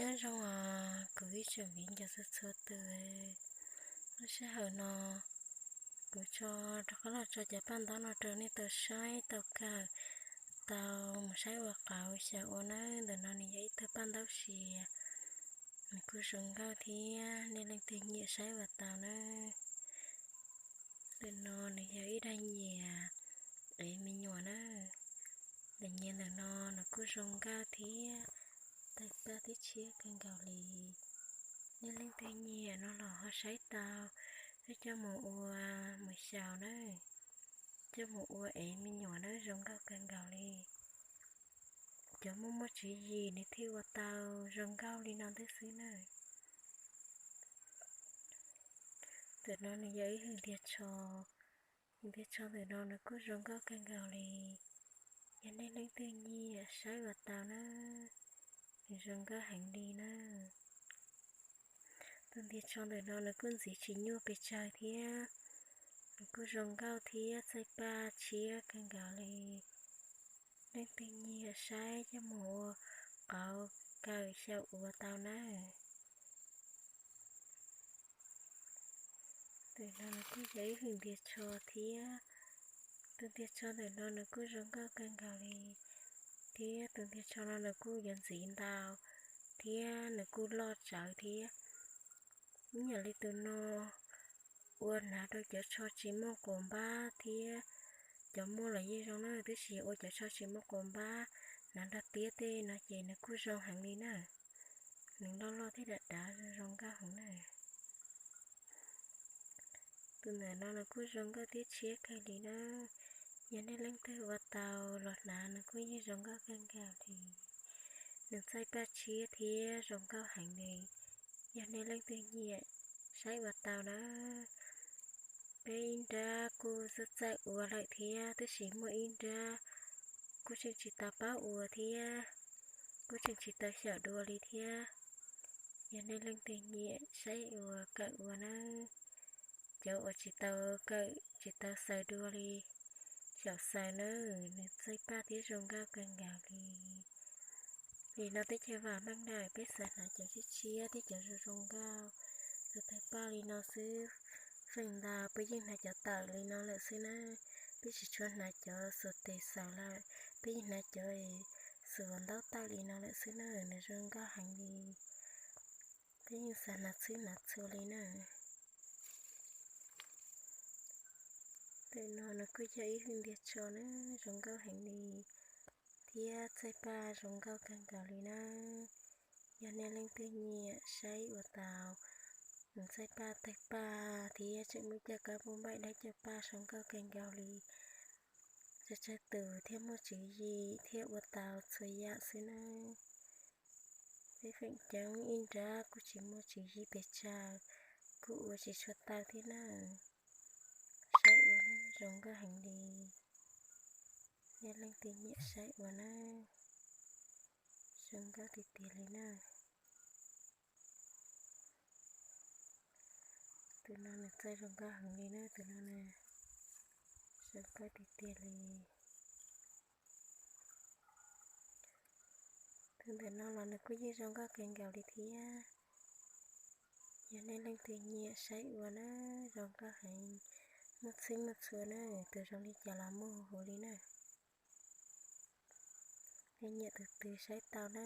Nyob zoo os kuv ib tsoom viv ncaus txhua txhua tus. Lub sij hawm no kuv tso rov qab los tso cov paj ntaub no rau nej tau saib tau kawm, tau mus saib ua qauv xyaum ua nawb. Ntawm no nws yog ib tug paj ntaub sia, nws kuj zoo nkauj thiab, nej leej twg nyiam saib ua tau nawb. Ntawm no nws yog ib daim nyias ev me nyuam nawb. Daim nyias ntawm no nws kuj zoo nkauj thiab, tawg paj thiab tshiab kawg nkaus li. Nej leej twg nyiam no los ho saib tau, coj mus ua, mus xyaum nawb, coj mus ua ev me nyuam nawb, zoo nkauj kawg nkaus li. Cov muaj muaj tswv yim nws thiaj ua tau zoo nkauj li no ntawd xwb nawb. Ntawm no nws yog ib hwm ntiag tsho, hwm ntiag tsho ntawm no nws kuj zoo nkauj kawg nkaus li. Yog nej leej twg nyiam saib ua tau nawb, nws zoo nkauj heev li nawb. Tus ntiag tsho ntawm no nws kuj ntxiv tsis nyuaj pes tsawg thiab, nws kuj zoo nkauj thiab txaij paj tshiab kawg nkaus li. Leej twg nyiam saib coj mus ua qauv kawm xyaum ua tau nawb. Ntawm no nws kuj yog ib hwm ntiag tsho thiab, tus ntiag tsho ntawm no nws kuj zoo nkauj kawg nkaus li, thiab tus ntiag tsho no nws kuj yuav ntxiv ntau thiab nws kuj loj tsawv thiab. Ib yam li tus no ua hnav rau cov tsho tsis muaj quas npab thiab, cov muaj los yeej zoo na, tab sis ua cov tsho tsis muaj quas npab, hnav nrog tiab tej no ces nws kuj zoo heev li na. Nws loj loj thiab dav dav zoo nkauj heev na. Tus ntawm no nws kuj zoo nkauj thiab tshiab kawg li na. Yog nej leej twg ua tau los hnav nws kuj yeej zoo nkauj kawg nkaus li. Nws txaij paj tshiab thiab zoo nkauj heev li. Yog nej leej twg nyiam saib ua tau na. Peb ib nrab kuj txaij txaij ua lawm thiab, tab sis muaj ib nrab kuj tseem tsis tau paub ua thiab, kuj tseem tsis tau xyaum dua li thiab. Yog nej leej twg nyiam saib ua kawm ua na, cov uas tsis tau kawm tsis tau xaws dua li, xyaum xaws na, nws txaij paj thiab zoo nkauj kawg nkaus li. Nim no teb chaws vam meej na, peb xav hnav cov tshiab tshiab thiab cov zoo zoo nkauj, txaij paj li no xwb. Feem ntau peb yeej hnav cov tawm li no lawm xwb na, peb tsis tshua hnav cov xuas tes xaws lawm, peb yeej hnav cov xuas ntaub tawm li no lawm xwb na, nws zoo nkauj heev li. Peb yeej xav hnav txhwb hnav txhua li na. Ntawm no nws kuj yog ib hwm ntiag tsho na, zoo nkauj heev li, thiab txaij paj zoo nkauj kawg nkaus li na. Yog nej leej twg nyiam saib ua tau, nws txaij paj tawg paj thiab tseem muaj caj kab npauj npaim dawb caj paj zoo nkauj kawg nkaus li. Tsawg tsawg tus thiaj muaj tswv yim thiaj ua tau txhua yam xwb na. Peb feem coob ib nrab kuj tsis muaj tswv yim pes tsawg, kuj ua tsis tshua tau thiab na. Saib ua na, zoo nkauj heev li. Yog leej twg nyiam saib ua na, zoo nkauj tiag tiag li na. Tus no nws txaij zoo nkauj heev li na, tus no na, zoo nkauj tiag tiag li. Tus ntawm no los nws kuj yeej zoo nkauj kawg nkaus li thiab. Yog nej leej twg nyiam saib ua na, zoo nkauj heev, muaj txhij muaj txhua na, tus zoo li cas los muaj huv huv li na. Nej nyiam tus twg saib tau na.